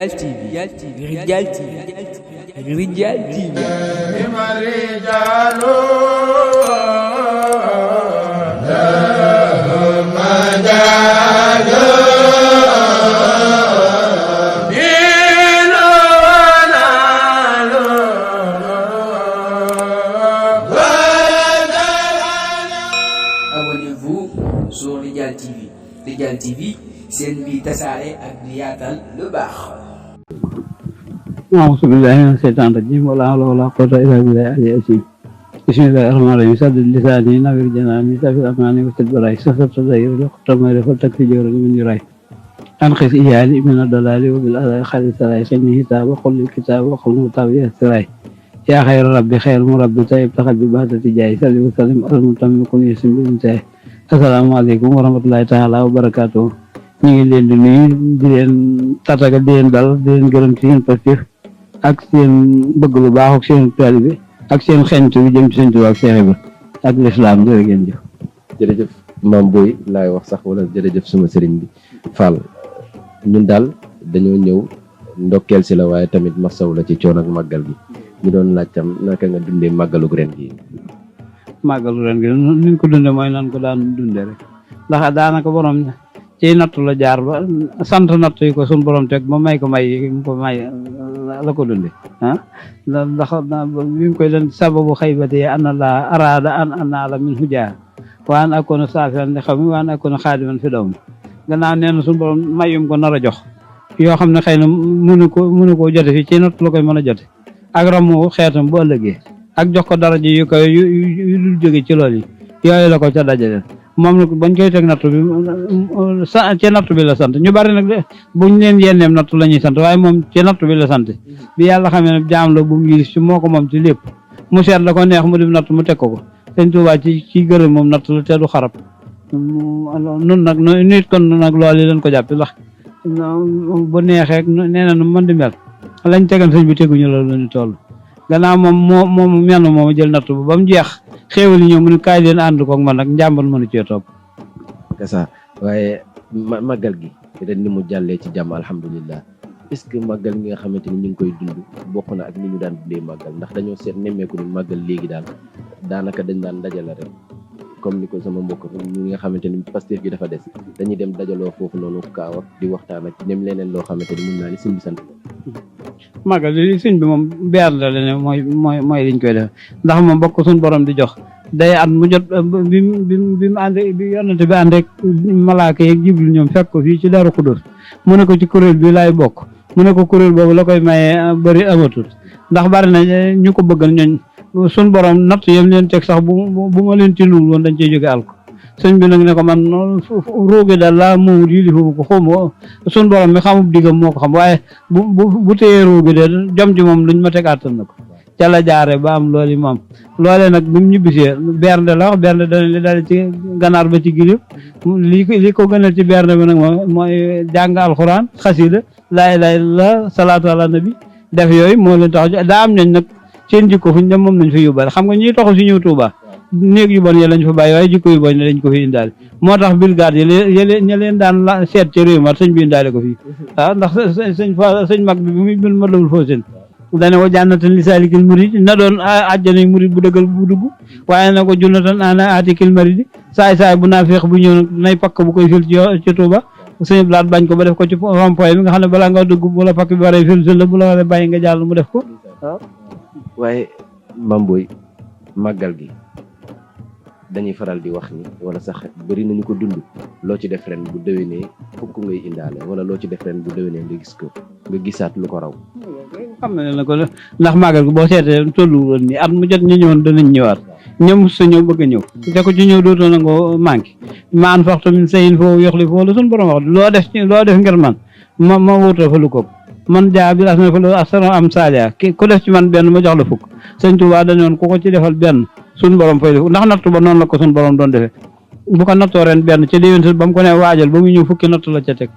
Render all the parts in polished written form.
Rijal TV Abonnez-vous sur Rijal TV. Rijal TV, seen bi tasaare ak di yaatal lu baax. أعوذ بالله من الشيطان الرجيم ولا حول ولا قوة إلا بالله العلي العظيم بسم الله الرحمن الرحيم سدد لساني نوّر جناني سافي الأماني وسد براي سفر تدير لقط ما يفلتك في جور من يراي أنقذ إيالي من الضلال وبالأذى خالد سراي سني كتاب وقل الكتاب وقل مطابي السراي يا خير ربي خير مربي طيب تقل ببهتة جاي سلي وسلم المتم يكون يسم بنتاي السلام عليكم ورحمة الله تعالى وبركاته ñu ngi leen di nuyu di leen tatagal di leen dal di leen gërëm ci seen pastif ak seen bëgg lu baax ak seen taalibe ak seen xeñtu bi jëm ci seen Tuubaa ak Seex Ibra ak lislaam jërë ngeen jëf. jërëjëf Mame Boye laay wax sax wala jërëjëf suma sëriñ bi Fall ñun daal dañoo ñëw ndokkeel si la waaye tamit masaw la ci coono ak màggal gi ñu doon laaj tam naka nga dundee màggalu ren gi. màggalu ren gi ni ñu ko dundee mooy nan ko daan dundee rek ndax daanaka borom ci nattu la jaar ba sant nattu yi ko suñu borom teg ba may ko may la ko dundee ndax bi mu koy leen sababu xaybati an la araada an anaala min hujaa wa an akuna saafiran li xaw mi wa an akuna xaadiman fi daw mi gannaaw nee na suñu borom mayum ko nar a jox yoo xam ne xëy na mënu koo jote fii ci nattu la koy mën a jote ak ramu xeetam bu ëllëgee ak jox ko daraja yu koy yu dul jóge ci loolu yi yooyu la ko ca dajale moom nag bañ koy teg nattu bi ci nattu bi la sant ñu bari nag buñ leen yenneem nattu la ñuy sant waaye moom ci nattu bi la sant bi yàlla xamee ne jaam la bu mu yilif ci moo ko moom ci lépp mu seet la ko neex mu dem nattu mu teg ko Sëñ Tuubaa ci gërëm moom nattu la te du xarab nun nag nit kon nag loolu yi leen ko jàppe ndax bu neexee nee na nu mën di mel lañ tegan sëñ bi teguñu la lu ñu toll gannaaw moom menn moom jël nattu ba mu jeex xéewal yi ñëw mu ne kaay leen ànd koog man nag njàmbal mënu cee topp. kasa waaye màggal gi ren ni mu jàllee ci jàmm alhamdulilah est-ce que màggal gi nga xamante ni ñu ngi koy dund bokk na ak ni ñu daan dundee màggal ndax dañoo seet nemmeeku ni màggal léegi daal daanaka dañ daan dajale rek comme ni ko sama mbokk ñi nga xamante ni Pastef gi dafa des dañuy dem dajaloo foofu noonu kaaw ak di waxtaan ak dem leneen loo xamante ni mun naa ni sëñ bi sant màggal li sëñ bi moom beer la ne mooy liñ koy def ndax moom bokk suñ borom di jox day at mu jot bi mu ànd bi yonante bi ànd rek malaaka yeeg Jibril ñoom fekk ko fii ci Daaru Xudóos mu ne ko ci kuréel bi laay bokk mu ne ko kuréel boobu la koy maye bëri amatul ndax bari na ñu ko bëggal ñooñ suñ borom natt yam leen teg sax bu ma leen ci luul woon dañ cey jóge àl ko sëñ bi nag ne ko man róoge daal laa moomut yi li foofu ko xawma suñ borom mi xamub diggam moo ko xam waaye bu téyee róoge de jom ji moom luñ ma teg àttan na ko ca la jaare ba am loolu moom loolee nag bi mu ñibbisee bernde la wax bernde dana li daal ci ganaar ba ci giléem li ko gënal ci bernde bi nag mooy jàng alxuraan xasida laa ilaaha illallaah salaatu ala nabi def yooyu moo leen tax daa am ñooñ nag seen jikko fuñ dem moom nañ fa yóbbaale xam nga ñuy toxu si ñëw Tuuba néeg yu bon yi lañ fa bàyyi waaye jikko yu bon dañ ko fi indaale moo tax brigade yi ña leen daan seet ci réew ma sëñ bi indaale ko fii waaw ndax sëñ mag bi muy bil ma lawul foo seen dane ko jànnatan li saalikil murid na doon àjjana murid bu dëggal bu dugg waaye na ko junnatan ana aatikil maridi saay bu naa feex bu ñëw nag nay pakk bu koy fil ci Tuuba sëñ blaat bañ ko ba def ko ci rond-point bi nga xam ne balaa nga dugg bu la pakk bi waree fil la bu la waree bàyyi nga jàll mu def ko waaw waaye Mame Boye màggal gi dañuy faral di wax ni wala sax bëri nañu ko dund loo ci def ren bu déwénee fukk ngay indaale wala loo ci def ren bu déwénee nga gis ko nga gisaat lu ko raw xam ne na ko ndax màggal gi boo seetee tollu woon nii at mu jot ñu ñëwoon danañ ñëwaat ñoom sa ñëw bëgg a ñëw te ko ci ñëw dootoo na nga manqué maan fax tamit sayin foofu yoxli foofu la suñu borom wax loo def ngir man ma wóotoo fa lu ko man jaa bi asna fa lu asana am saalia ku def ci man benn ma jox la fukk sëñ Tuubaa dañu woon ku ko ci defal benn suñu borom fay def ndax nattu ba noonu la ko suñu borom doon defee bu ko nattoo ren benn ca déwén ba mu ko ne waajal ba mu ñëw fukki nattu la ca teg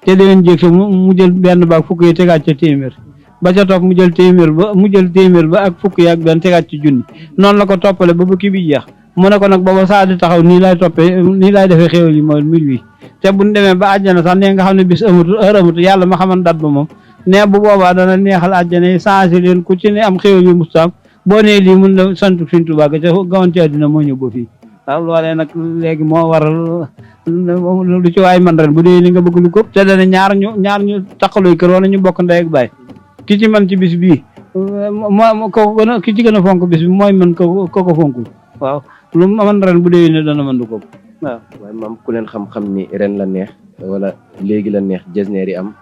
ca déwén jéeg sa mu jël benn baag fukk yi tegaat ca téeméer ba ca topp mu jël téeméer ba ak fukk yi ak benn tegaat ci junni noonu la ko toppale ba bu kii bi jeex mu ne ko nag booba saa di taxaw nii laay toppee nii laay defee xéwal yi mooy 1008 te buñ demee ba àjjana sax nee nga xam ne bis amatul heure amatul yàlla ma xaman dat ba moom ne bu boobaa dana neexal àjjana yi changé leen ku ci ne am xéwal yu mustaam boo nee lii mun la sant Sëñ Tuubaa ga ca gawoon ci àddina moo ñëw ba fii waaw loolee nag léegi moo waral lu ci waay man ren bu dee li nga bëgg lu ko te dana ñaar ñu taqaluy kër wala ñu bokk ndey ak baay ki ci man ci bis bii moo ko gën a ki ci gën a fonk bis bi mooy man ko fonkul waaw lu man ren bu dee ne dana mën du ko waaw. waaye maam ku leen xam-xam ni ren la neex wala léegi la neex jesneer yi am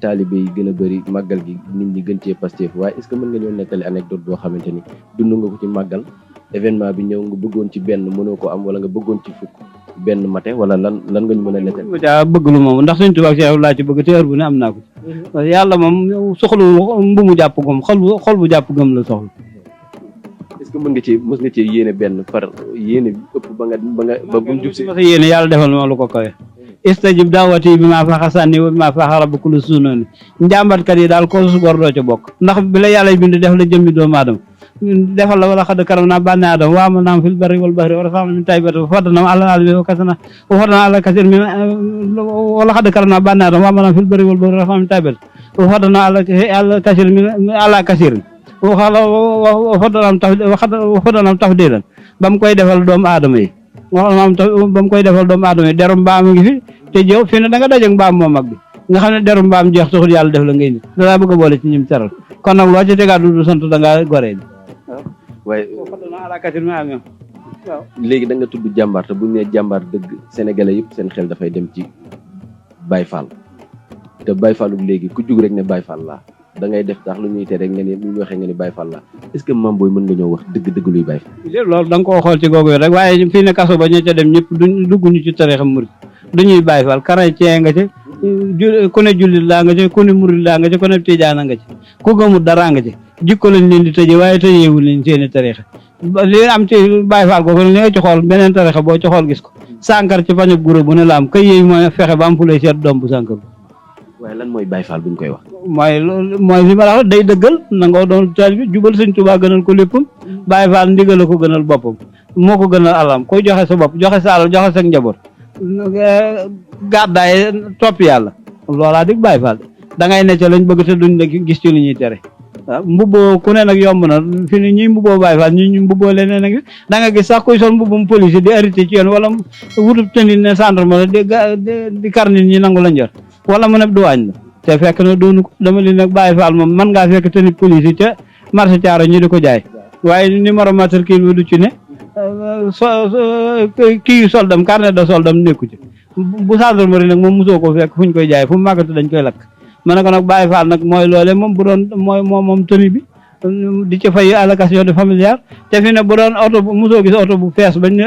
taalibe yi gën a bëri màggal gi nit ñi gën cee Pastef waaye est-ce que mën nga ñoo nettali anecdote boo xamante ni dund nga ko ci màggal événement bi ñëw nga bëggoon ci benn mënoo ko am wala nga bëggoon ci fukk benn matin wala lan nga ñu mën a nettali. ma bëgg lu moom ndax Sëñ Tuubaa Cheikh laa ci bëgg te heure bu ne am naa ko ci yàlla moom soxlu mbu mu jàpp gëm xol bu jàpp gëm la soxla. est-ce que mës nga ci yéene benn par yéene bi ëpp ba bu mu jub si. ma sa yéene yàlla defal ma lu ko kawe istajib daawati bi maa faxa sànni wa bi maa faxa rabbu kulli sunooni njàmbatkat yi daal ko su gor doo ca bokk ndax bi la yàlla bind def la jëmmi doomu aadama defal la wala xad karam naa bànne aadama waa ma naam fil barri wal bahri wa sax min taybata wa faddana ala albi wa kasana wa faddana ala kasir min wala xad karam naa bànne aadama waa ma naam fil barri wal bahri wa sax min taybata wa faddana ala kasir min ala kasir wa faddana tafdilan ba mu koy defal doomu aadama yi ba mu koy defal doomu aadama yi derum mbaam ngi fi te jëw fi ne da nga dajeeg mbaam moo mag bi nga xam ne derum mbaam jeex taxul yàlla def la ngay nit dalaa bëgg a boole ci ñim teral kon nag loo ci tegaat du sant da ngaa goree bi waaye waaw léegi da nga tudd jàmbaar te buñ nee jàmbaar dëgg sénégalais yëpp seen xel dafay dem ci Baye Fall te Baye Fallu léegi ku jug rek ne Baye Fall laa da ngay def tax lu ñuy tere nga ne lu ñu waxee nga ni Baye Fall laa est-ce que Mame Boye mën nga ñoo wax dëgg luy Baye Fall. loolu da nga koo xool ci googu rek waaye fii ne kaso ba ña ca dem ñëpp duñ dugguñu ci tariixa murid duñuy Baye Fall chrétien nga ci ku ne jullit laa nga ci ku ne murid laa nga ci ku ne tijaan nga ci ku gëmul dara nga ci jikko lañ leen di tëjee waaye tëjeewul leen seeni tariixa li am ci Baye Fall googu li nga ci xool beneen tariixa boo ci xool gis ko sànkar ci pañub guro bu ne la am kay yéey mooy fexe ba am fu lay seet doom bu sànkar waaye lan mooy Baye Fall buñ koy wax. mooy li ma la wax day dëggal nangoo doon taalibe bi jubal Sëñ Tuubaa gënal ko léppam Baye Fall ndigal la ko gënal boppam moo ko gënal alam koy joxe sa bopp joxe sa alal joxe sa njaboot gàddaay topp yàlla loolaa dig Baye Fall da ngay ne ca lañ bëgg te duñ la gis ci lu ñuy tere waaw mbubboo ku ne nag yomb na fi ni ñuy mbubboo Baye Fall ñu mbubboo leneen nag da nga gis sax kuy sol mbubbum police di arrêté ci yoon wala wutub tënit ne gendarme la di kar nit ñi nangu la njor wala mu ne duwaañ la te fekk na doonu ko dama li nag Baye Fall moom man ngaa fekk tënit police ca marché Thiaro ñu di ko jaay waaye numéro matricule bi du ci ne kii soldam carnet de soldam nekku ci bu gendarmerie nag moom mosoo ko fekk fu ñu koy jaay fu mu màggatu dañ koy lakk ma ne ko nag Baye Fall nag mooy loole moom bu doon moom tëni bi di ci fay allocation de familiale te fi ne bu doon oto bu mosoo gis oto bu fees bañ ne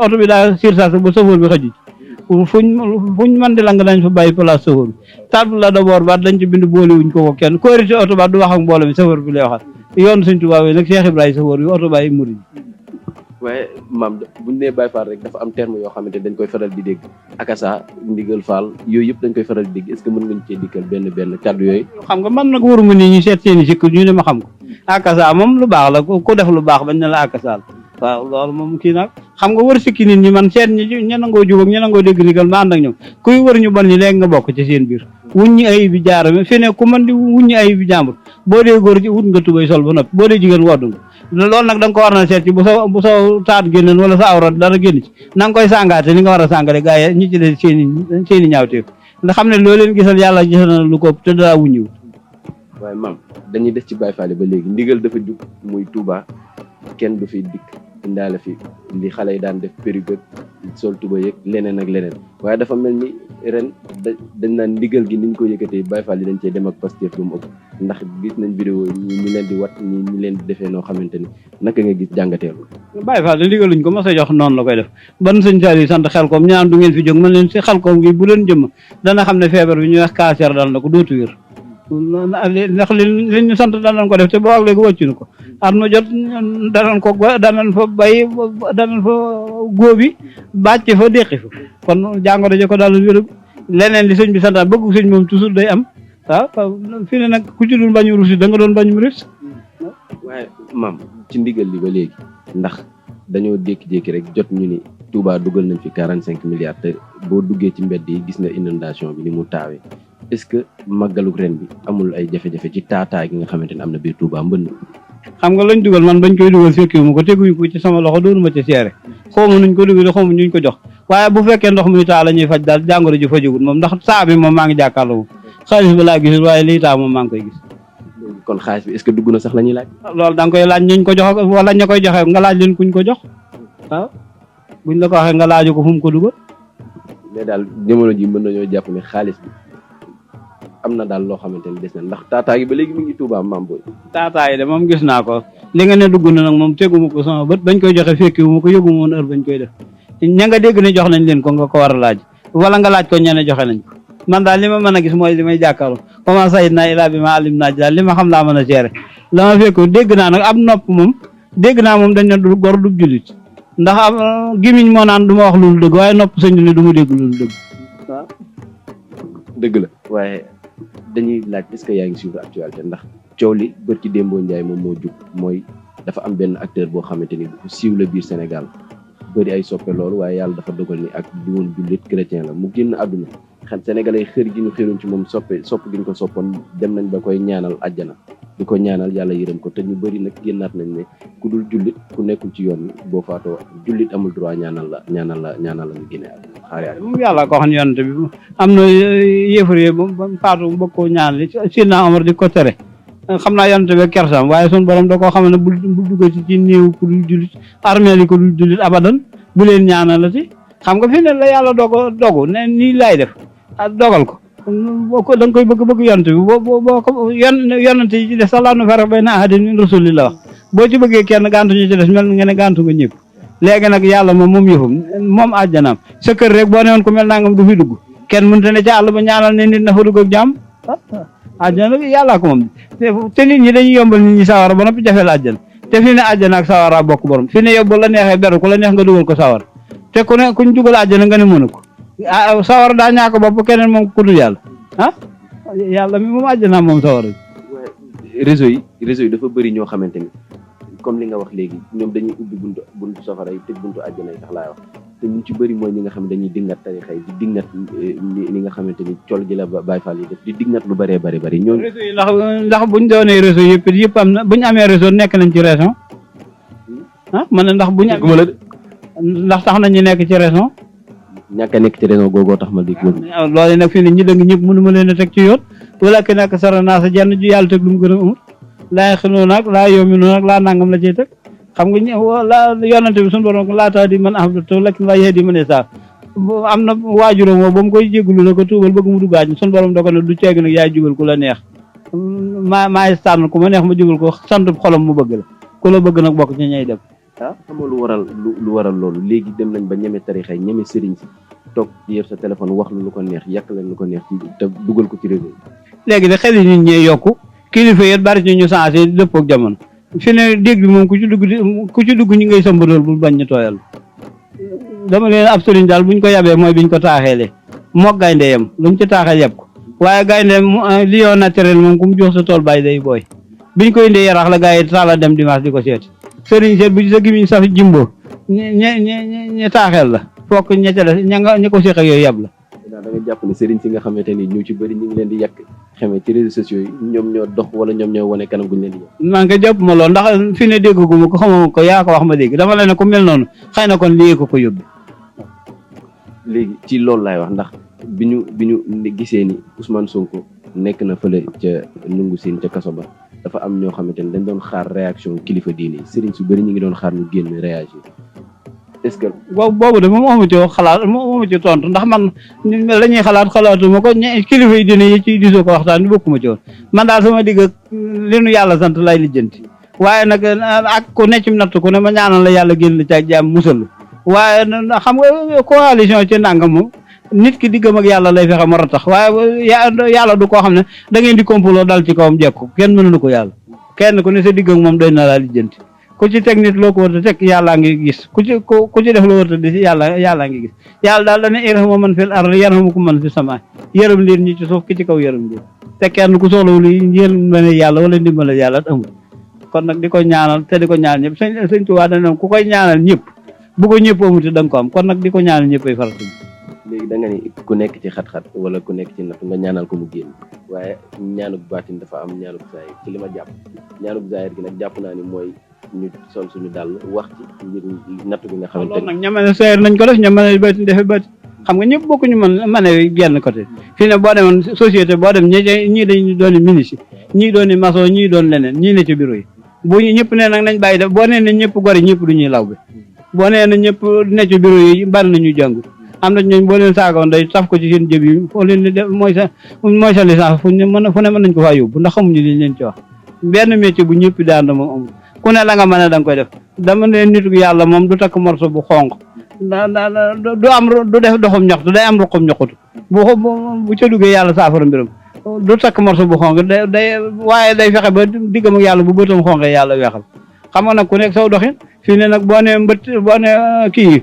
oto bi daa surcharge ba chauffeur bi xëju fuñ mën di lang dañ fa bàyyi place chauffeur bi table la d'abord ba dañ ci bind boole wuñ ko kenn ko ci oto ba du wax ak mbooloo mi chauffeur bi lay waxal yoon Sëñ Tuubaa yi nag Cheikh Ibrahima chauffeur bi oto bàyyi murid waaye maam buñ nee Baye Fall rek dafa am terme yoo xamante dañ koy faral di dégg akasa ndigal Fall yooyu yëpp dañ koy faral di dégg est-ce que mën nga ñu cee dikkal benn kàddu yooyu. xam nga man nag waruma nit ñi seet seeni sikk ñu ne ma xam ko akasa moom lu baax la ku def lu baax bañ ne la akasa la waaw loolu moom kii nag xam nga wër sikki nit ñi man seet ñi nangoo jub ak ñi nangoo dégg ndigal ma ànd ak ñoom kuy wër ñu bon ñi léegi nga bokk ci seen biir wuññi ay bi jaarame fi ne ku mën di wuññi ay bi jàmbur boo dee góor ci wut nga tubay sol ba noppi boo dee jigéen woddu nga loolu nag da nga ko war na seet ci bu sa taat génnoon wala sa awra dara génn ci na nga koy sàngaate ni nga war a sàngale gaa yi ñi ci des seeni ñaawteef nga xam ne loo leen gisal yàlla gisal na lu ko te daa wuññiwut waaye maam dañuy des ci Baye Fall ba léegi ndigal dafa jug muy Touba kenn du fi dikk indaale fi li xale yi daan def perruque sol tuba yeeg leneen ak leneen waaye dafa mel ni ren dañ naan ndigal gi niñ ko yëkkatee Baye Fall yi dañ cee dem ak Pastef bu mu ëpp ndax gis nañ vidéo ñu leen di wat ñu leen di defee noo xamante ni naka nga gis jàngateelu Baye Fall da ndigaluñ ko mas a jox noonu la koy def ban sëñ Saliou sant Xelkom ñaan du ngeen fi jóg man leen si Xelkom gi bu leen jëm dana xam ne feebar bi ñuy wax cancer dal na ko dootu wér ndax li ñu sant danañ ko def te boo ak léegi wàccuñu ko at ma jot danañ fa bay danañ fa góobi bàcc fa déqi fa kon jàngoro ja ko daal wér leneen li sëñ bi santaan bëggu sëñ moom toujours day am waaw fi ne nag ku ci dul bañu rusi da nga doon bañu rusi waaye maam ci ndigal li ba léegi ndax dañoo jékki-jékki rek jot ñu ni Touba dugal nañ fi 45 milliards te boo duggee ci mbedd yi gis na inondation bi ni mu taawee est-ce que màggaluk ren bi amul ay jafe-jafe ci taataa gi nga xamante ne am na biir Touba mbënd. xam nga lañ dugal man bañ koy dugal fekkiwu ma ko teguñ ko ci sama loxo doonu ma ci seere xawma nuñ ko dugal xawma ñuñ ko jox waaye bu fekkee ndox muy taa la ñuy faj daal jàngoro ji fajagul moom ndax saa bi moom maa ngi jàkkaarloo moom xaalis bi laa gisul waaye lii taa moom maa ngi koy gis. kon xaalis bi est-ce que dugg na sax la ñuy laaj. loolu da nga koy laaj ñuñ ko jox wala ña koy joxe nga laaj leen kuñ ko jox waaw buñ la ko waxee nga laaju ko fu mu ko dugal. mais daal jamono ji mën nañoo jàpp ne xaalis bi am na daal loo xamante ne des na ndax taataa gi ba léegi mu ngi Touba maam booy. taataa yi de moom gis naa ko li nga ne dugg na nag moom teguma ko sama bët bañ koy joxe fekki wu ma ko yëgu ma woon heure bañ koy def ña nga dégg ne jox nañ leen ko nga ko war a laaj wala nga laaj ko ñene joxe nañ ko man daal li ma mën a gis mooy li may jàkkaarloo comment sayid naa ilaa bi ma alim naaj daal li ma xam laa mën a gérer la ma fekk dégg naa nag am nopp moom dégg naa moom dañ ne du gor du jullit ndax gimiñ moo naan du ma wax loolu dëgg waaye nopp sëñ ne du ma dégg loolu dëgg waaw dëgg la waaye dañuy laaj est-ce que yaa ngi suivre actualité ndax coow li bërki Dembo Ndiaye moom moo jug mooy dafa am benn acteur boo xamante ni bu siiw la biir Sénégal bëri ay soppe loolu waaye yàlla dafa dogal ni ak du woon jullit chrétien la mu génn àdduna xam sénégalais xër gi ñu xëroon ci moom sopp gi ñu ko soppoon dem nañ ba koy ñaanal àjjana di ko ñaanal yàlla yërëm ko te ñu bëri nag génnaat nañ ne ku dul jullit ku nekkul ci yoon wi boo faatoo jullit amul droit ñaanal la nga génne àdduna xaar moom yàlla ko xam yonent bi am na yëfar yi ba faatu bëgg koo ñaanal Sidna Omar di ko tere xam naa yonent bi kersaam waaye sun borom da koo xam ne bu dugg ci néew ku dul jullit armée li ko dul jullit abadan bu leen ñaanalati xam nga fi ne la yàlla dogu ne nii laay def dogal ko boo ko da nga koy bëgg yonent bi boo ko yonent yi ci des sax laa nu fara bay na ahadin min rasulillah wax boo ci bëggee kenn gàntu ñu ci des mel nga ne gàntu nga ñëpp léegi nag yàlla moom yëfam moom àjjanaam sa kër rek boo ne woon ku mel nangam du fi dugg kenn mënta ne ci àll ba ñaanal ne nit na fa dugg ak jàmm àjjana yàllaa ko moom te nit ñi dañuy yombal nit ñi sawara ba noppi jafeel àjjana te fi ne àjjana ak sawara bokk borom fi ne yóbbu la neexee beru ku la neex nga dugal ko sawar te ku ne kuñ dugal àjjana nga ne mënu ko sawar daa ñaako bopp keneen moom ku dul yàlla yàlla mi moom àjjana moom sawar réseau yi dafa bëri ñoo xamante ni comme li nga wax léegi ñoom dañuy ubbi buntu safara yi tëj buntu àjjana yi tax laay wax te ñu ci bëri mooy ñi nga xam ne dañuy dingat tarixa yi di dingat li nga xamante ni col gi la Baay Faal yi def di dingat lu bëree bëri ñooñu réseau yi ndax buñ doonee réseau yëpp am na buñ amee réseau nekk nañ ci région man ne ndax buñ ndax tax nañ ñu nekk ci région ñàkk a nekk ci région googoo tax ma dégg loolu nag fii ne ñi dëng ñëpp mënu ma leen a teg ci yoon wala ki nekk sara naa sa jenn ju yàlla teg lu mu gën a amul laa xinoo nag laa yoomi noonu nag laa nangam la ciy teg xam nga la yonante bi suñu borom ko laataa di man ahbabtu lakin laa yahdi man yashaa am na waajuram woo ba mu koy jégalu na ko tuubal bëgg mu duggaaj suñu borom da ko ne du ceeg nag yaay jubal ku la neex maay tànn ku ma neex ma jubal ko sant xolam mu bëgg la ku la bëgg nag bokk ci ñay dem xam nga lu waral loolu léegi dem nañ ba ñeme tarixa yi ñeme sëriñ si toog yor sa téléphone wax lu ko neex yàq leen lu ko neex ci te dugal ko ci réseau léegi de xel yi nit ñee yokku kilifa yet bari ci ñu changé dëppoo ak jamono fi ne dégg bi moom ku ci dugg ñi ngay sëmb loolu bul bañ ñu tooyal dama leen ab sëriñ daal buñ ko yabee mooy biñ ko taaxeele mook gaynde yem luñ ci taaxeel yeb ko waaye gaynde lion naturel moom ku mu jox sa tool bàyyi day booy biñ koy indee yarax la gaa yi taala dem dimanche di ko seeti sëriñ seet bu ci sa gimiñ saf jimbo ñe taaxeel la fokk ña ca des ña ko séq ak yooyu yab la da nga jàpp ne sëriñ si nga xamante ni ñu ci bëri ñu ngi leen di yàq xamee ci réseaux sociaux yi ñoom ñoo dox wala ñoom ñoo wane kanam guñ leen di yàq man ko jàpp ma loolu ndax fi ne dégguma ko xamama ko yaa ko wax ma dégg dama la ne ku mel noonu xëy na kon lii ko yóbbu léegi ci loolu laay wax ndax bi ñu gisee ni Ousmane Sonko nekk na fële ca nungu siin ca kaso ba dafa am ñoo xamante ni dañ doon xaar réaction kilifa diine yi sëriñ su bëri ñu ngi doon xaar ñu génn réagir est-ce que boobu de moom amu ci xalaat moomu ci tontu ndax man la ñuy xalaatuma ko kilifa yi diine yi ciy disoo ko waxtaan ni bokkuma ci woon man daal sama digg li nu yàlla sant lay lijjanti waaye nag ak ku ne ci natt ku ne ma ñaanal la yàlla génn ci ak jàmm musal waaye xam nga coalition ci nangam moom nit ki diggam ak yàlla lay fexe mor a tax waaye yàlla du koo xam ne da ngeen di complot dal ci kawam jekku kenn mënulu ko yàlla kenn ku ne sa digg ak moom doy na laa lijjanti ku ci teg nit loo ko war a teg yàllaa ngi gis ku ci def loo war a di si yàllaa ngi gis yàlla daal dana irhamu man fil ardi yarhamukum man fis samaa yërëm leen ñi ci suuf ki ci kaw yërëm leen te kenn ku soxlawul yërmande yàlla wala ndimbal yàlla amul kon nag di ko ñaanal te di ko ñaanal ñëpp sëñ Tuubaa dana ku koy ñaanal ñëpp bu ko ñëpp amuti da nga ko am kon nag di ko ñaanal ñëpp ay farata léegi da nga ni ku nekk ci xat-xat wala ku nekk ci natt nga ñaanal ko mu génn waaye ñaanuk baatin dafa am ñaanuk zaahir ci li ma jàpp ñaanuk zaahir gi nag jàpp naa ni mooy ñu sol suñu dàll wax ci ngir natt bi nga xamante loolu nag ñamane seer nañ ko def ñamane baatin defe baatin xam nga ñëpp bokkuñu mane genn côté fii ne boo demoon société boo dem ñii dañu doon ministre ñii doon maçon ñii doon leneen ñii ne ci bureau yi bu ñu ñëpp ne nag nañ bàyyi def boo nee ne ñëpp gori ñëpp du ñuy law bi boo nee na ñëpp ne ci bureau yi bari nañu jàngu am na ñooñ boo leen saagawoon day taf ko ci seen jëb yi foo leen di def mooy sa licence fu ne mën nañ ko faa yóbbu ndax xamuñu liñ leen ci wax benn métier bu ñëpp daan moom amul ku ne la nga mën a da nga koy def dama ne nitu yàlla moom du takk morso bu xonq du am du def doxum ñaxtu day am ruqum ñaxutu bu ca duggee yàlla saafara mbiram du takk morso bu xonq day waaye day fexe ba diggam ak yàlla bu bëtam xonqee yàlla weexal xam nga nag ku nekk saw doxin fii ne nag boo ne mbët boo ne kii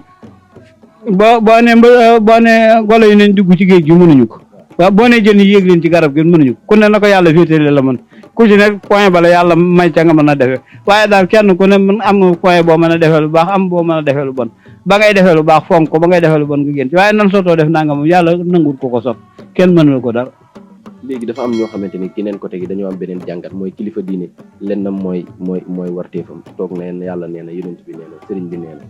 boo ne golo yi nañ dugg ci géej gi mënuñu ko waaw boo ne jën yi yéeg leen ci garab gi mënuñu ko ku ne na ko yàlla féetale la mën ku ci nekk point bala yàlla may ca nga mën a defee waaye daal kenn ku ne mën am point boo mën a defee lu baax am boo mën a defee lu bon ba ngay defee lu baax fonk ko ba ngay defee lu bon nga génn ci waaye nan sotoo def naa nga moom yàlla nangur ko sot kenn mënul ko dara léegi dafa am ñoo xamante ni keneen côté gi dañoo am beneen jàngat mooy kilifa diine lennam mooy warteefam toog neen yàlla nee na yonent bi nee na sëriñ bi nee na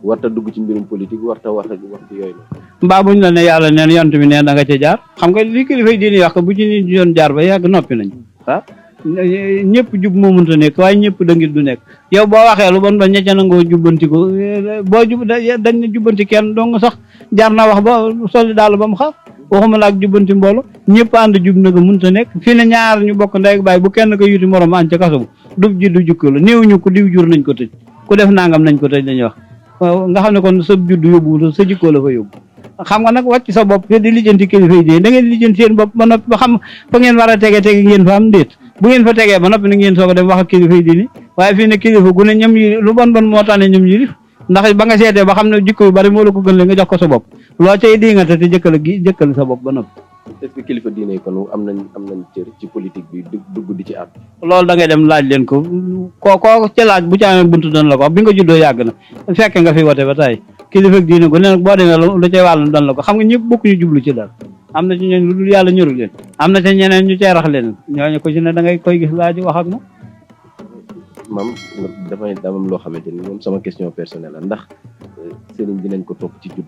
warta dugg ci mbirum politique warta wax ci yooyu noonu mbaa buñ la ne yàlla neen yonent bi neen da nga ca jaar xam nga li kilifa diine wax bu ci nit doon jaar ba yàgg noppi nañ ah ñëpp jub moo mënta nekk waaye ñëpp dëngit du nekk yow boo waxee lu bon ba ña ca nangoo jubbanti ko boo dañ ne jubbanti kenn dong sax jaar na wax ba soli daal ba mu xaar waxuma la ak jubbanti mboolo ñëpp ànd jub na ko mënta nekk fii ne ñaar ñu bokk ndey ak baay bu kenn ko yuti morom an ca kaso bu dub ji du jukki la néew ñu ko diw jur nañ ko tëj ku def nangam nañ ko tëj lañuy wax nga xam ne kon sa juddu yóbbu sa jikkoo la fa yóbbu xam nga nag wàcc sa bopp te di lijjanti kilifa yi da ngeen lijjanti seen bopp ba noppi ba xam fa ngeen war a tege ngeen fa am déet bu ngeen fa tegee ba noppi na ngeen soog a dem wax ak kilifa yi diine waaye fii ne kilifa gu ne ñoom yi lu bon moo tax ne ñoom yi ndax ba nga seetee ba xam ne jikko yu bari moo la ko gën le nga jox ko sa bopp loo cay di nga te jëkkal sa bopp ba noppi est-ce que kilifa diine yi kon am nañ cër ci politique bi dugg di ci at loolu da ngay dem laaj leen ko koo ci laaj bu ci amee buntu doon la ko bi nga juddoo yàgg na fekke nga fi wote ba tey kilifa diine gu ne nag boo demee lu cay wàllu doon la ko xam nga ñëpp bokkuñu jublu ci daal am na ci ñooñ lu dul yàlla ñorul leen am na ca ñeneen ñu cay rax leen ñooñu ko ci ne da ngay koy gis laaj wax ak moom maam dafay am loo xamante ni moom sama question personnelle la ndax sëriñ dinañ ko topp ci judd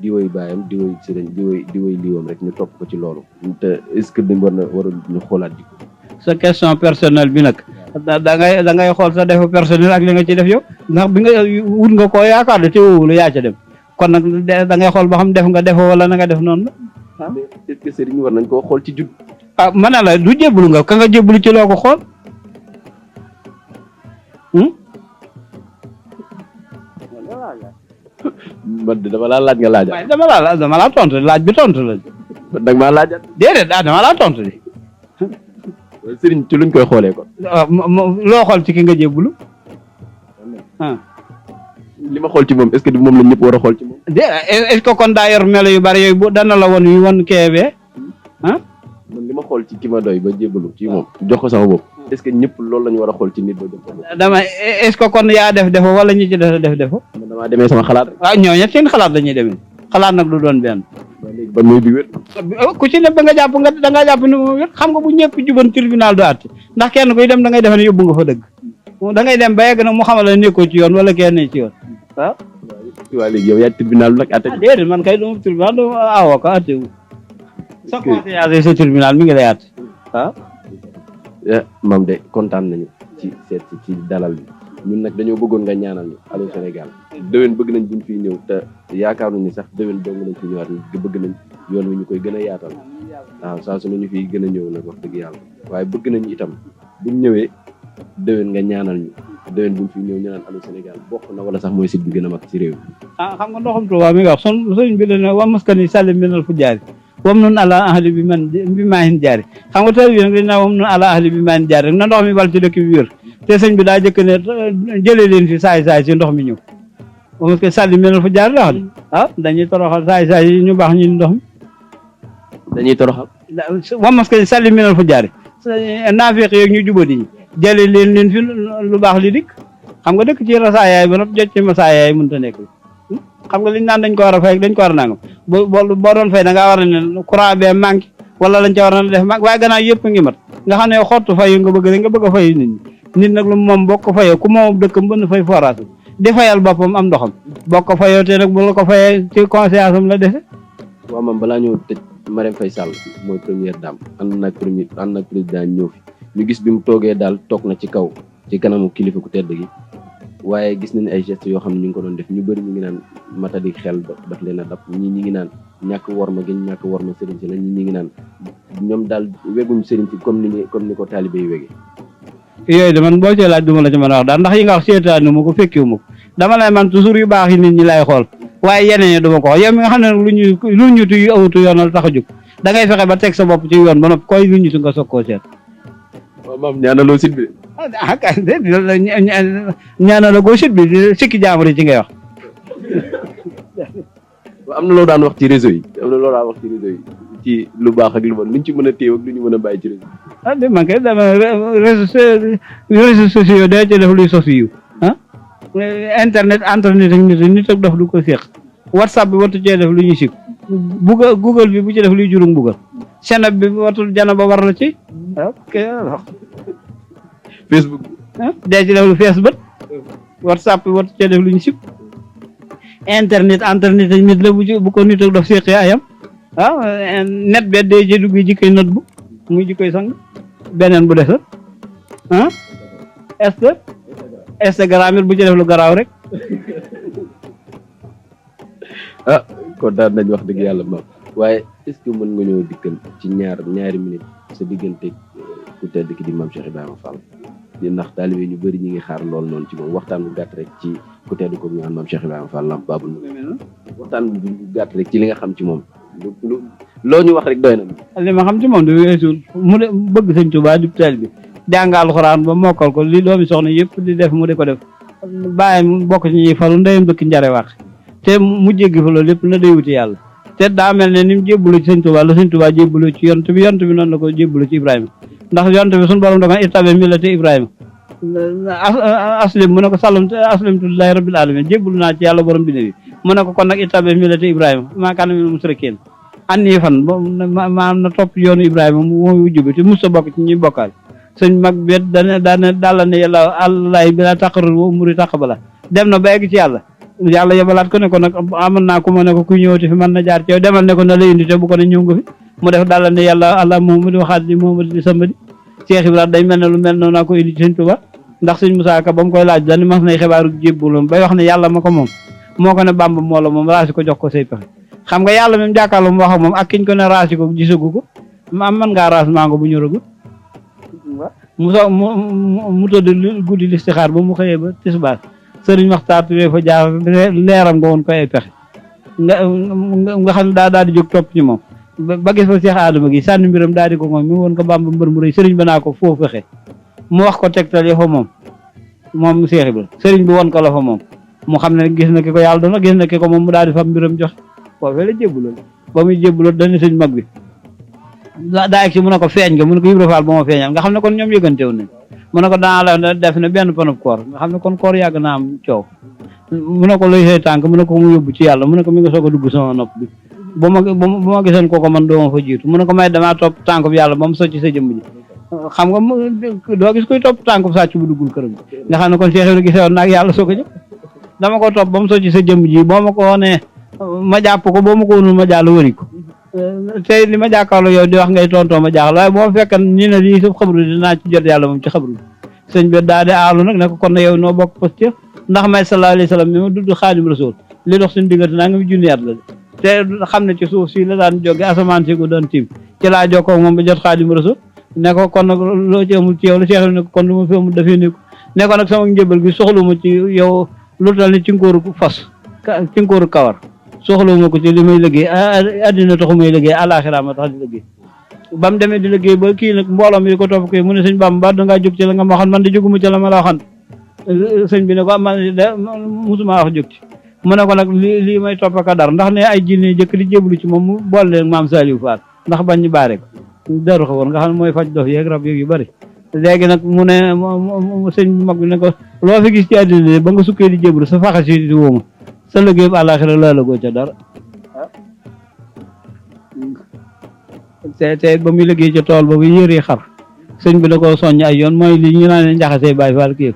di woy baayam di woy sëriñ di woy liiwam rek ñu topp ko ci loolu te est-ce que dañ warul ñu xoolaat jikko sa question personnelle bi nag da ngay xool sa defu personnel ak li nga ci def yow ndax bi nga wut nga koo yaakaar de te wóolu yaa ca dem kon nag da ngay xool ba xam def nga defoo wala na nga def noonu la mais est-ce que sëriñ war nañ koo xool ci judd ma ne la du jébbalu nga ka nga jébbalu ci loo ko xool man dama laa laaj nga laajaat. waaye dama laa tontu laaj bi tontu la. nag maa laajaat. déedéet dama laa tontu di. sëriñ ci luñ koy xoolee kon. loo xool ci ki nga jébbalu. li ma xool ci moom est-ce que moom la ñëpp war a xool ci moom. est-ce que kon daa yor melo yu bari yooyu bu dana la woon yu woon keebee man li ma xool ci ki ma doy ba jébbalu ci moom jox ko sama bopp. est-ce que ñëpp loolu la ñu war a xool ci nit ba jox ko bopp. dama est-ce que kon yaa def defo wala ñi ci def defo. man damaa demee sama xalaat rek. waaw ñooñu seen xalaat dañuy demee xalaat nag du doon benn. waaw léegi ban mooy bi wér. ku ci ne ba nga jàpp da ngaa jàpp ni mu wér xam nga bu ñëpp juban tribunal du àtte ndax kenn kuy dem da ngay defe ne yóbbu nga fa dëgg da ngay dem ba yegg nag mu xamal la nekkoo ci yoon wala kenn ci yoon waaw. waaw léegi yow yaa tribunal nag àtte. déedéet man kay duma tribunal du avocat àtte wu sa conscience sa tribunal mi ngi lay àtte waaw. maam de kontaan nañu ci seet ci dalal bi ñun nag dañoo bëggoon nga ñaanal ñu Allô Sénégal déwén bëgg nañ buñ fiy ñëw te yaakaar nañu sax déwén dong nañ fi ñëwaat bëgg nañ yoon wi ñu koy gën a yaatal waaw saa su ne ñu fiy gën a ñëw nag wax dëgg yàlla waaye bëgg nañu itam buñ ñëwee déwén nga ñaanal ñu déwén buñ fiy ñëw ñu naan Allô Sénégal bokk na wala sax mooy site bi gën a mag ci réew mi. xam nga ndoxam Tuubaa mi nga wax sëñ bi dana wa maskani sallim minal fujjaari wam nun ala ahli bi maahin jaari xam nga tey bi nag dañ naa wam nun ala ahli bi maahin jaari rek na ndox mi wal ci dëkk bi wér te sëñ bi daa jëkk ne jëlee leen fi saay si ndox mi ñëw parce que salli menal fu jaar la wax dañuy toroxal saay yi ñu baax ñu ndox mi dañuy toroxal wam parce que salli menal fu jaari naafeq yeeg ñu jubadi ñi jëlee leen fi lu baax li dikk xam nga dëkk ci rasaayaay ba noppi jot ci masaayaay mënut a nekk xam nga liñ naan dañ ko war a fay dañ ko war a nangam boo doon fay da ngaa war a ne courant bee manqué wala lañ ca war a def manqué waaye gannaaw yëpp ngi mat nga xam ne xottu fay nga bëgg rek nga bëgg a fay nit ñi nit nag lu moom boo ko fayoo ku moom dëkkam bënn fay forage di fayal boppam am ndoxam boo ko fayoo te nag bu la ko fayee ci conscience am la defe waaw maam balaa ñëw tëj Marème Faye Sall mooy première dame ànd nag président ñëw fi ñu gis bi mu toogee daal toog na ci kaw ci kanamu kilifa ku tedd gi waaye gis nañ ay gestes yoo xam ne ñu ngi ko doon def ñu bëri ñu ngi naan matadi xel daf leen a dab ñi ngi naan ñàkk worma gi ñàkk worma sëriñ si la ñi ngi naan ñoom daal weguñ sëriñ si comme ni ko taalibe yi wegee yooyu de man boo cee laaj duma la ci mën a wax daal ndax yi nga wax seetaanu ma ko fekkiwu ma ko dama lay man toujours yu baax yi nit ñi lay xool waaye yeneen yi duma ko wax yow mi nga xam ne nag lu ñutu yu awutu yoonal tax a jóg da ngay fexe ba teg sa bopp ci yoon ba noppi koy lu ñutu nga soog koo seet waaw maam ñaanaloo sit bi ñaanaloo goo sit bi sikki jaamur yi ci ngay wax am na loo daan wax ci réseau yi ci lu baax ak lu bon luñ ci mën a téew ak lu ñu mën a bàyyi ci réseau ah de man kay dama réseaux sociaux day ci def luy sos yiw internet ak nit ak daf du ko séq whatsapp bi wartu cee def lu ñuy sik google bi bu ci def luy jurum buggal senab bi wartul jana ba war la ci Facebook day ci def lu fees bët whatsapp bi wartu cee def lu ñu sik internet ak nit la bu ko nit ak daf séqee ayam net be day ci dugg jikkoy not bu muy jikkoy sang beneen bu des est-ce que Instagram it bu ci def lu garaaw rek kontaan nañ wax dëgg yàlla maam waaye est-ce que mën nga ñëw dikkal ci ñaari minute sa diggante ku tedd ki di maam Cheikh Ibrahima Fall ndax taalibe ñu bëri ñi ngi xaar lool noonu ci moom waxtaan bu gàtt rek ci ku tedd ko ñu naan maam Cheikh Ibrahima Fall Lamp Baabul waxtaan bu gàtt rek ci li nga xam ci moom loo ñu wax rek doy na li ma xam ci moom du weesu mu de bëgg sëñ Tuubaa di taalibe jàng alxuraan ba mokkal ko li doomi soxna yëpp di def mu di ko def bàyyi mu bokk ci ñuy falu ndeyam dëkk njare wax te mu jéggi fa loolu lépp na day wuti yàlla te daa mel ne ni mu jébbalu ci sëñ Tuubaa la sëñ Tuubaa jébbalu ci yont bi noonu la ko jébbalu ci Ibrahima ndax yont bi suñu borom da ko ittabi millata Ibrahima aslim mu ne ko aslamtu lillahi rabbil alamin jébbalu naa ci yàlla borom bi ne bi mu ne ko kon nag ittabi millata Ibrahima maa kaana minal mushrikiin annii fan ma na topp yoonu Ibrahima mu wujju bi te mos a bokk ci ñuy bokkaal sëñ mag bi daal ne yàlla àllaay bi la taqarru muri taqabala dem na ba egg ci yàlla yebalaat ko ne ko nag amoon naa ko ma ne ko kuy ñëwati fi mën na jaar ci yow demal ne ko na la indi te bu ko ne ñëw nga fi mu def daal ne yàlla àlla Muhammad waxaat di Muhammad di sambadi Cheikh Ibrahima day mel ne lu mel noonu naa ko indi ci sëñ Tuubaa ndax sëñ Musaa Ka ba mu koy laaj dañu mas nay xibaaru jébbulum bay wax ne yàlla ma ko moom moo ko ne Bàmba moo la moom raasi ko jox ko say pexe xam nga yàlla même jàkkaarloo mu wax ak moom ak kiñ ko ne raasi ko gisagu ko man ngaa raas mango bu ñoragul mu tëdd guddi listixaar ba mu xëyee ba tisbaar sëriñ Maxtaar Ture fa jaar leeram nga woon ko ay pexe nga xam ne daal di jóg topp ci moom ba gis fa Cheikh Adama gi sànni mbiram daal di ko moom mi woon ko Bàmba mbër mu rëy sëriñ ba naa ko foo fexe mu wax ko tegtal ya fa moom Cheikh Ibra sëriñ bi woon ko la fa moom mu xam ne gis na ki ko yàlla doona gis na ki ko moom mu daal di fa mbiram jox foofee la jébbuloo ba muy jébbuloo dañu sëñ mag bi daa egg si mu ne ko feeñ nga mu ne ko Ibra Fall ba ma feeñal nga xam ne kon ñoom yëgante woon nañ mu ne ko danaa la def ne benn panub koor nga xam ne kon koor yàgg naa am coow mu ne ko luy say tànk mu ne ko mu yóbbu ci yàlla mu ne ko mi nga soog a dugg sama nopp bi ba ma gisoon kooko man dooma fa jiitu mu ne ko may damaa topp tànk bi yàlla ba mu socc sa jëmm ji xam nga doo gis koy topp tànk bu sàcc bu duggul këram nga xam ne kon Cheikh Ibrahima gisewoon naag yàlla soog a jëm dama ko topp ba mu socc sa jëmm ji boo ma ko wonee ma jàpp ko boo ma ko wonul ma jàll wëri ko tey li ma jàkkaarloo yow di wax ngay tontoo ma jaaxal waaye boo fekkan nii ne lii sa xabru dinaa ci jot yàlla moom ci xabru sëñ bi daa di aalu nag ne ko kon na yow noo bokk positif ndax may sallallahu alayhi wa sallam mi ma dudd Xaadim Rasul li dox suñu diggante naa nga mi junni at la te xam ne ci suuf si la daan jóge asamaan si ko doon tiim ci laa jokkoo moom ba jot Xaadim Rasul ne ko kon nag loo ci amul ci yow la Cheikh ne ko kon lu ma fi amul dafee ne ko ne ko nag sama njëbal gi soxluma ci yow lu tal ni ci ngóoru fas ci ngóoru kawar soxlawuma ko ci li may liggéey addina taxu may liggéey àlaxira ma tax di liggéey ba mu demee di liggéey ba kii nag mbooloo mi ko topp koy mu ne sëñ Bamba ba dangaa jóg ci la nga ma waxoon man di jóguma ci la ma la waxoon sëñ bi ne ko man de musuma wax jóg ci mu ne ko nag lii may topp ka dar ndax ne ay jinne jëkk di jéblu ci moom mu boole leen maam Saliou Fall ndax bañ ñu baare ko daru ko woon nga xam ne mooy faj dof yeeg rab yeeg yu bëri léegi nag mu ne sëñ mag bi ne ko loo fi gis ci àddina ba nga sukkee di jéblu sa faxa si di wóoma sa liggéey àllaaxira la goo ca dara te ba muy liggéey ca tool ba bu yëri xar sëñ bi da koo soññ ay yoon mooy li ñu naan njaxasee bàyyi faal kii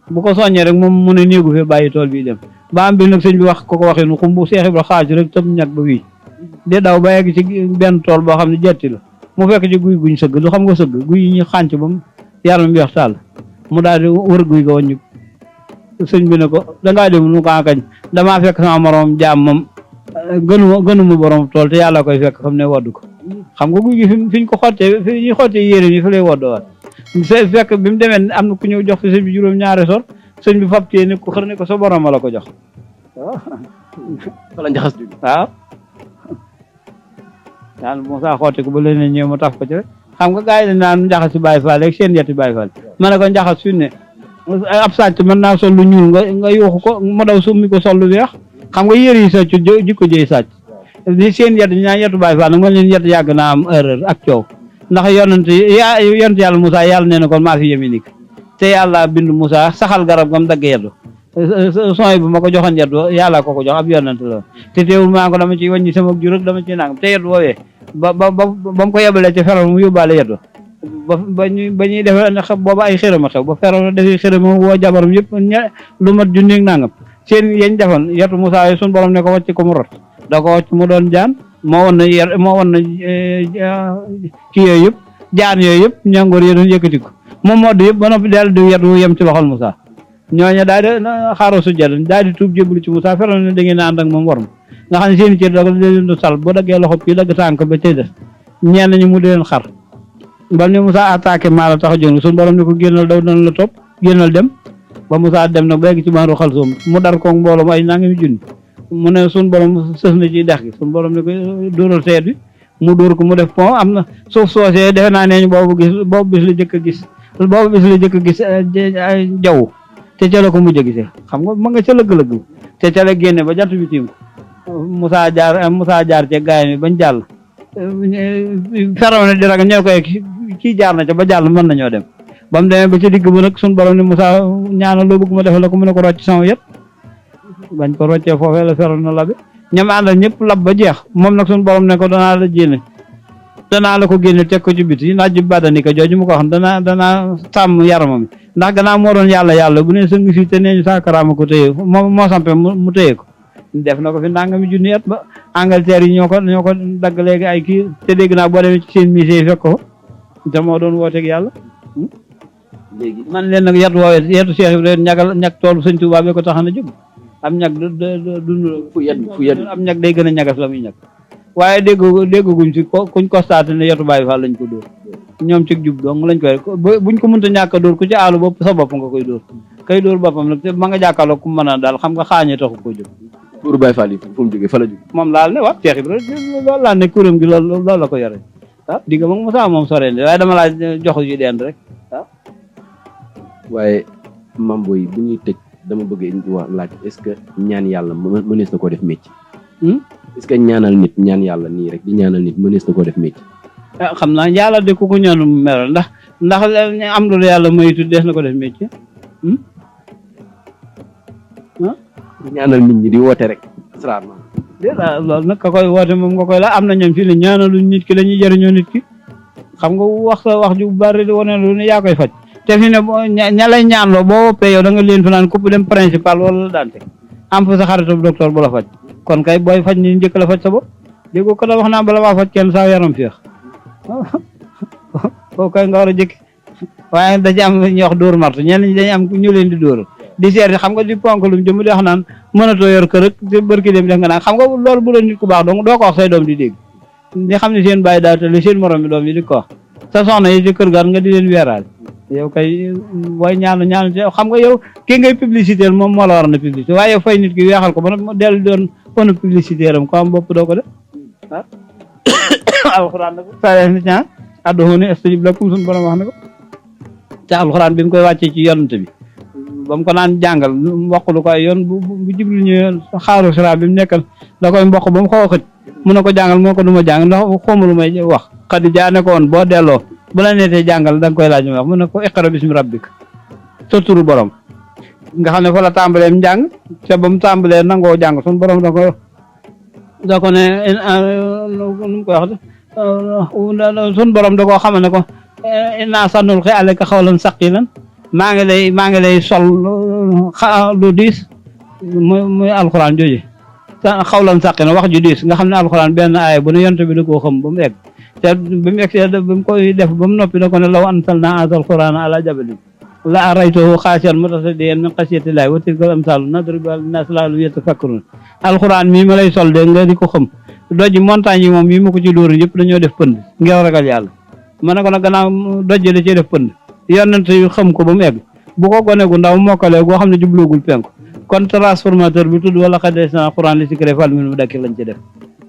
bu ko soññee rek moom mu ne néegu fi bàyyi tool bi dem ba am bi nag sëñ bi wax ko waxee nu xum bu Seex Ibra xaaju rek tëb ñag ba wii de daw ba yegg ci benn tool boo xam ne jetti la mu fekk ci guy guñ sëgg du xam nga sëgg guy yi ñu xànc ba mu yaram bi wax tàll mu daal di wër guy ga waññu sëñ bi ne ko dangaa dem nu kaa kañ damaa fekk sama morom jaam moom gënuma borom tool te yàlla koy fekk xam ne waddu ko xam nga guy gi fiñ ko xottee fi ñu xottee yére yi fi lay woddoowaat fekk bi mu demee am na ku ñëw jox fi sëñ bi juróom-ñaari sor sëñ bi fab tee ne ko xër ne ko sa borom la ko jox waaw wala njaxas jóge waaw daal Moussa xotti ko ba leneen ñëw mu taf ko ci rek xam nga gars yi dañ naan njaxas si Baye Fall rek seen yetti Baye Fall ma ne ko njaxas fi ne ab sàcc mën naa sol lu ñuul nga yuuxu ko mu daw summi ko sol lu weex xam nga yëre yi sàcc jikko jëy sàcc di seen yett ñaa yettu Baye Fall nag man leen yett yàgg naa am erreur ak coow ndax yonent yàlla Moussa yàlla nee na kon maa fi yemi nik te yàlla bind Moussa saxal garab gam dagg yeddu sooy bu ma ko joxoon yeddu yàlla ko jox ab yonent la te teewul maa ko dama ci wàññi sama jur ak dama ci nangam te yeddu woowee ba mu ko yebalee ci feral mu yóbbaale yeddu ba ñuy def booba ay xërama xew ba feral defi xërama woo jabaram yëpp lu mat junni ak nangam seen yañ defoon yettu Moussa yi suñu borom ne ko wàcc ko mu rot da ko wàcc mu doon jaan moo won na kii yooyu yëpp jaan yooyu yëpp ñangoor yi doon yëkkati ko moom moo di yëpp ba noppi daal di yettu yem ci loxol Moussa ñooñu daal di xaaroo sujjada daal di tuub jébbalu ci Moussa feral ne da ngeen a ànd ak moom war ma nga xam ne seen cër da leen du sal boo daggee loxo kii dagg tànk ba cay des ñenn ñi mu di leen xar ba ni Moussa attaqué maa la tax a jóg suñu borom ne ko génnal daw dana la topp génnal dem ba Moussa dem nag ba yegg ci maaru xal soom mu dar koog mbooloo ay nangami junni mu ne suñu borom sës na ci dex gi suñu borom ne ko dóoral seet bi mu dóor ko mu def pont am na suuf soosee defe naa ne boobu bis la jëkk a gis jaww te ca la ko mujj a gisee xam nga ma nga ca lëgg-lëgg te ca la génne ba jant bi tiim ko Moussa jaar ci gaay mi bañ jàll feraw ne di ragal ñoo koy kii jaar na ca ba jàll mën nañoo dem ba mu demee ba ca digg ba nag suñu borom ne Moussa ñaanal loo bëgg ma defal la ko mu ne ko rocc sama yet bañ ko roccee foofee la feroon na labe ñam àndal ñëpp lab ba jeex moom nag suñu borom ne ko danaa la ko génne teg ko ci biti naaj bi badani ko jooju mu ko wax danaa sàmm yaramam ndax gannaaw moo doon yàlla bu ne sëngi fii te nee ñu saakaraama ko téye moo sampe mu téye ko def na ko fi nangami junni at ba Angleterre yi ñoo ko dagg léegi ay kii te dégg naa boo demee ci seen musée yi fekk ko te moo doon wooteeg yàlla léegi man leen nag yetu Cheikh Ibrahima ñag toolu sëñ Touba bi ko taxan a jóg am ñag du fu yet am ñag day gën a ñagas la muy ñag waaye dégguñ ci kuñ constaté ne yetu Baye Fall lañ ko dóor ñoom ci jub dong lañ koy buñ ko mënta ñàkk a dóor ku ci àllu bopp sa bopp nga koy dóor kay dóor boppam nag te ma nga jàkkaarloo ku mën a daal xam nga xaañee taxu ko jóg pour Baye Fall yi fu mu jógee fa la jógee moom laal ne waaw Cheikh Ibrahima loolu laa ne kuréem gi loolu la ko yore waaw digg ma Moussa moom soreen waaye dama laa jox yu dend rek waaw waaye mambo yi bu ñuy tëj dama bëgg wax laaj est-ce que ñaan yàlla mënees na koo def métier est-ce que ñaanal nit ñaan yàlla nii rek di ñaanal nit mënees na koo def métier xam naa yàlla de ku ko ñaanu meral ndax am lu yàlla maytu dees na ko def métier ñaanal nit ñi di woote rek asalaamaaleykum loolu nag ka koy woote moom nga koy la am na ñoom fii ne ñaanaluñ nit ki la ñuy jëriñoo nit ki xam nga wax sa wax ju bari di wane lu ne yaa koy faj te fi ne ña lay ñaanloo boo woppee yow da nga leen fi naan coupe dem principal wala daante am fa sa xaritu docteur bu la faj kon kay booy faj ni njëkk la faj sa bopp dégg ko da wax naa bala maa faj kenn saa yaram féex koo koy nga war a jëkki waaye da ci am ñuy wax dóor martu ñenn ñi dañu am ñu leen di dóor di seet xam nga di ponk lu jëm di wax naan mënatoo yor kër ak te bërki dem def nga naan xam nga loolu bu doon nit ku baax donc doo ko wax say doom di dégg ñi xam ne seen bàyyi daal te seen morom bi doom yi di ko wax sa soxna yi ci kër gaan nga di leen weeraal yow kay booy ñaanu xam nga yow kii ngay publicité moom moo la war na publicité waaye yow fay nit ki weexal ko ba nag dellu doon fonu publicité am ko am bopp doo ko def ah alxuraan nag sa nit ñaa adduhuni astajib lakum suñu borom wax na ko te alxuraan bi mu koy wàccee ci yonante bi ba mu ko naan jàngal mboq lu ko ay yoon bu Jibril ñëwee xaaru sira bi mu nekkal da koy mboq ba mu xaw a xëj mun na ko jàngal moo ko du ma jàng ndax xawma lu may wax Xadija ne ko woon boo delloo bu la neetee jàngal da nga koy laaj mu wax mun na ko iqra bismi rabbik sa turu borom nga xam ne fa la tàmbalee njàng te ba mu tàmbalee nangoo jàng suñu borom da ko ne nu mu koy wax suñu borom da koo xamal ne ko inna sanulqi alayka qawlan saqilan maa ngi lay sol lu diis muy alxuraan jooju xawlan saqilan wax ju diis nga xam ne alxuraan benn aaya bu ne yonent bi da koo xam ba mu egg te bi mu egg ba mu koy def ba mu noppi da ko ne law anzalna haazal qur'aana alaa jabalin la araytahu xaashi'an mutasaddi'an min xashyatillaahi wa tilkal amsaalu nadribuhaa linnaasi la'allahum yatafakkaruun alxuraan mii ma lay sol de nga di ko xam doj montagne yi moom yi ma ko ci dóoru yëpp dañoo def pënd ngir ragal yàlla ma ne ko nag gannaaw doj da cee def pënd yonent yu xam ko ba mu egg bu ko gone gu ndaw mokkalee goo xam ne jubloogul penku kon transformateur bi tudd wala xad yassarnal qur'aana li-zikri fahal min mudakkir lañ ci def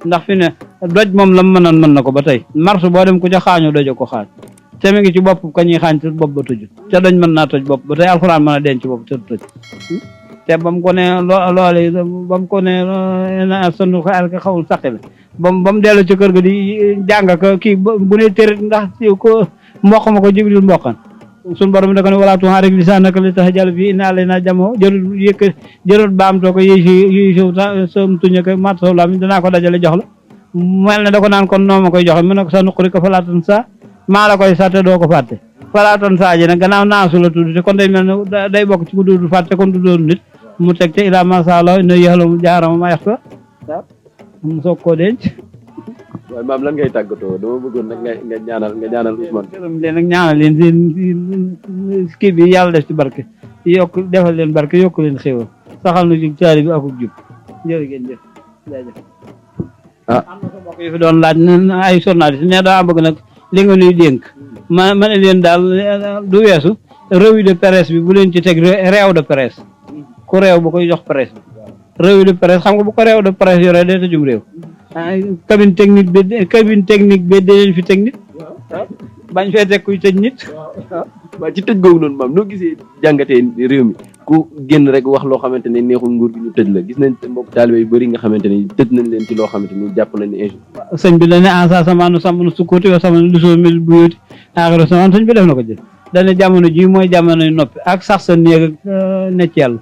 ndax fi ne doj moom lam mënoon mën na ko ba tey marche boo dem ku ca xaañu dojo ko xaañ te mi ngi ci bopp ka ñuy xaañ te bopp ba tëjut te doj mën naa toj bopp ba tey alxuraan mën a denc bopp te tëj te ba mu ko ne loole ba mu ko ne sonu ko alka xawul saqi la ba mu dellu ci kër ga di jàng ko kii bu ne tërit ndax ko mboq ma ko jibril mboqan suñu borom da ko ne wala tuharrik lisaanaka litahjala bihi inna alaynaa jam'ahu jërul baamtoo ko yi sam tuñe ko mat saw lam danaa ko dajale jox la mel ne da ko naan kon noo ma koy joxe mu ne ko sanuqri'uka falaa tansaa maa la koy sàtte doo ko fàtte falaa tansaa ji nag gannaaw naasu la tudd te kon day mel ne day bokk ci ku dul fàtte kon du doon nit mu teg te ilaa maa shaa Allah innahu ya'lamu al-jahra wa maa yaxfaa mu soog koo denc. waaye maam lan ngay tàggatoo dama bëggoon nag nga ñaanal Ousmane. gërëm leen ak ñaanal leen seen kii bi yàlla def ci barke yokk defal leen barke yokk leen xéwal saxal na ci caari bi akub jub jërë ngeen jëf jaajëf. am na sa mbokk yi fi doon laaj ay journaliste ne daa bëgg nag li nga nuy dénk ma ne leen daal du weesu revue de presse bi bu leen ci teg réew de presse ku réew bu koy jox presse bi revue de presse xam nga bu ko réew de presse yore day tëjum réew cabine technique bi dee leen fi technique bañ fee teg kuy tëj nit waaw ci tëj googu noonu maam noo gisee jàngatee réew mi ku génn rek wax loo xamante ne neexul nguur gi ñu tëj la gis nañ mbokk taalibe yu bëri nga xamante ni tëj nañ leen ci loo xamante ni jàpp nañ ne injustice sëñ bi dane en sa samaanu sàmm na sukkuuti yoo sama lu soo mel bu yóoti aaxiro samaan sëñ bi def na ko jël dane jamono ji mooy jamono noppi ak sax sa néeg ak necc yàlla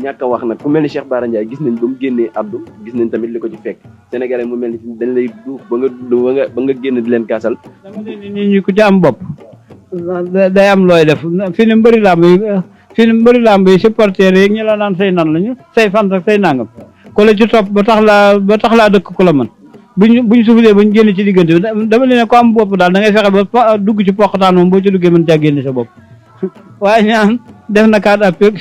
ñàkk a wax nag ku mel ni Cheikh Bara Ndiaye gis nañ ba mu génnee Abdou gis nañ tamit li ko ci fekk Sénégalais mu mel ni dañ lay duuf ba nga génn di leen kaasal dama ne nit ñi ku ci am bopp day am looy def fi ne mbëri làmb yi supporter yi ñu la naan say nan lañu say fan ak say nangam ku la ci topp ba tax laa dëkk ku la man buñ sufulee bañ génn ci diggante bi dama leen ne ko am bopp daal da ngay fexe ba dugg ci poqataan moom boo ci duggee mën caa génne sa bopp waaye ñaan def na kaat appel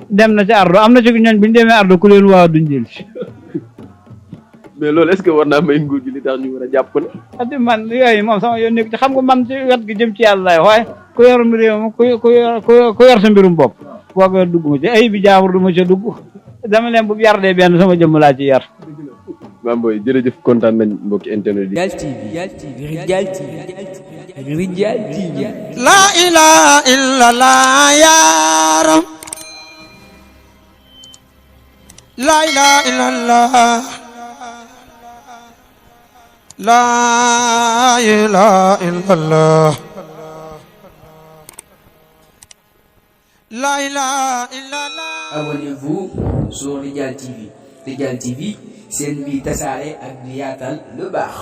dem na ci ardo am na ci ñooñ bu ñu demee ardo ku leen waaw duñ jël si mais loolu est-ce que war naa may nguur gi li tax ñu war a jàpp ne ati man yooyu moom sama yoon nekk ci xam nga man ci wet gi jëm ci yàlla lay waaye ku yor réew ma ku yor sa mbirum bopp boo ko dugg ma ci ay bi jaabur du ma ca dugg dama leen bu yar dee benn sama jëmm laa ci yar maam booy jërëjëf kontaan nañ mbokki internet yi Rijal TV la ilaha illallah yaram la ilaha illallah la ilaha illallah la ilaha illallah. Abonnez-vous sur Rijal TV. Rijal TV, seen bi tasaare ak di yaatal lu baax.